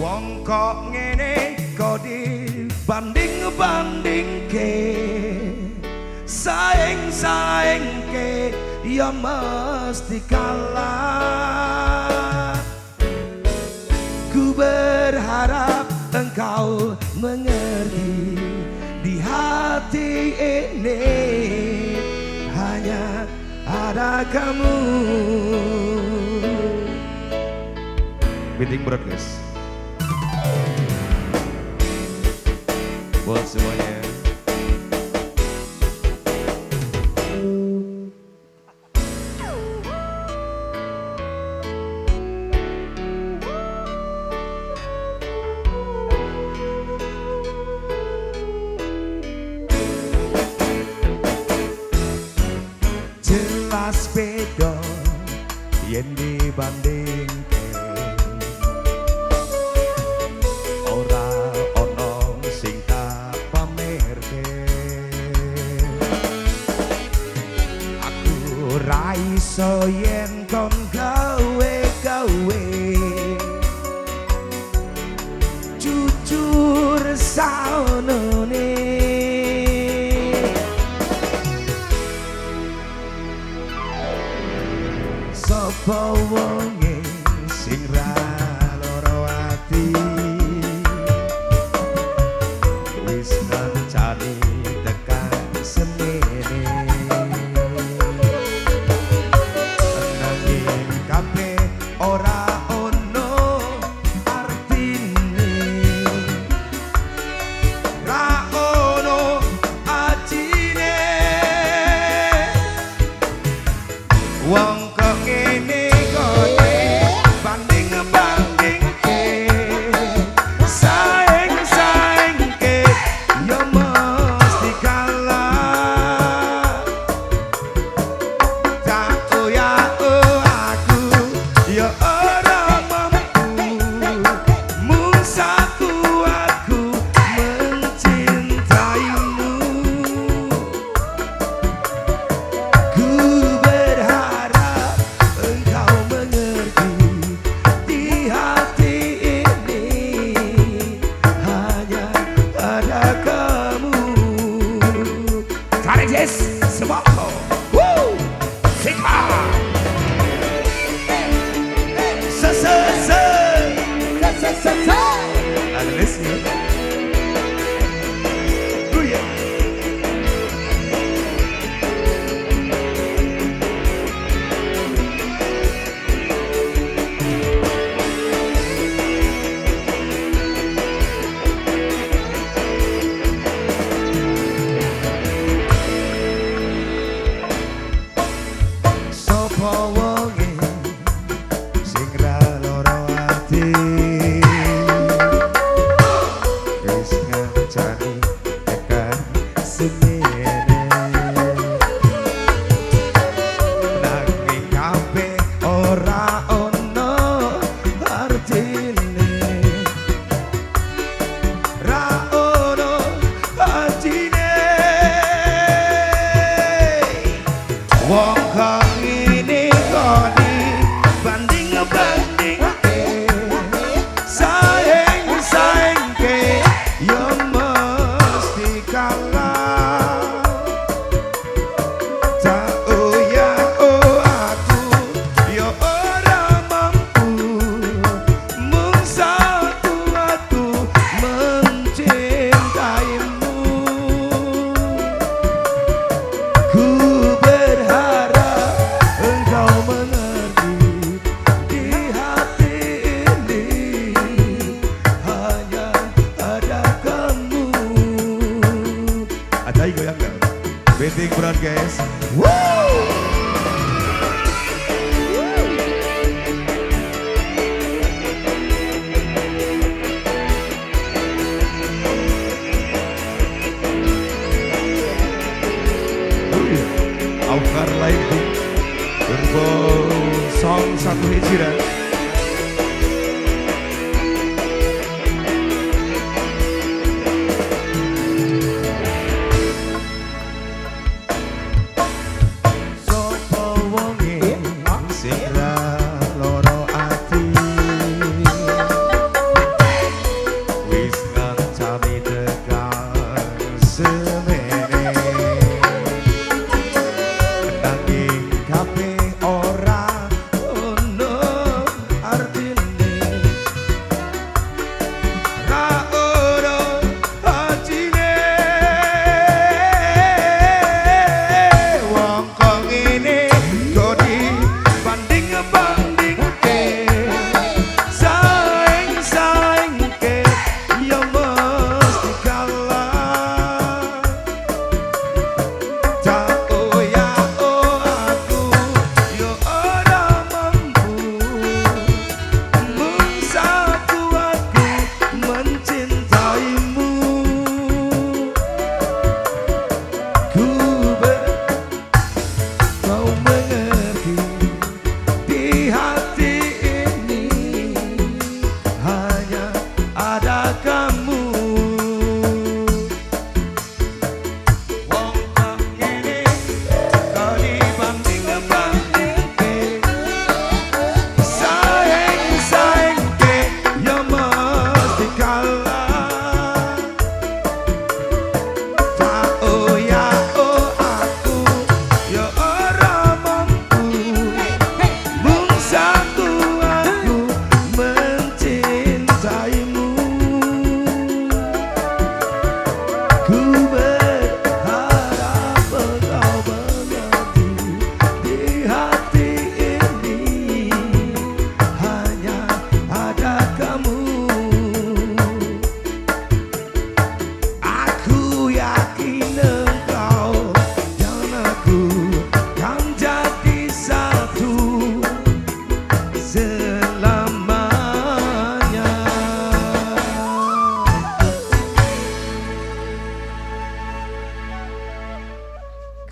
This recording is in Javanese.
Wong kok ngene kok dibanding-bandingke, saing-saingke ya mesti kalah. Ku berharap engkau mengerti, di hati ini hanya ada kamu. Meeting berat, guys. Buat semuanya. Jelas beda yen dibandingke, ora ono sing tak pamerke. Aku ra iso yen kon gawe-gawe, jujur saonone. Sapa wonge sing ra lara ati, wis ngancani tekan semene, nanging kabeh ora ono artine, ra ono ajine. Wong kok ngene kok banding-bandingke, saing-saingke ya mesti kalah. Tak ya aku ya ora mampu, mung satu aku mencintaimu. Ku berharap engkau mengerti, di hati ini hanya ada kamu. Tarik yes, semoko. Woo! Sika. Se se se. Se se se. Ada lesnya. Oh yeah. Sapa wonge sing ra lara ati, wis ngancani tekan semene, nanging kabeh ora ono artine, ra ono artine. Wong kok ngene kok dibanding-bandingke, saing-saingke ya mesti kalah. Tak ya oh aku ya ora mampu, mung satu aku mencintaimu. Ku berharap engkau mengerti, di hati ini hanya ada kamu. Ada goyang gak? Beating berat, guys. Woo! Oh iya. Aukar Lighting Turbo Song satu hijrah. Sopo wonge sing ra lara ati, Se.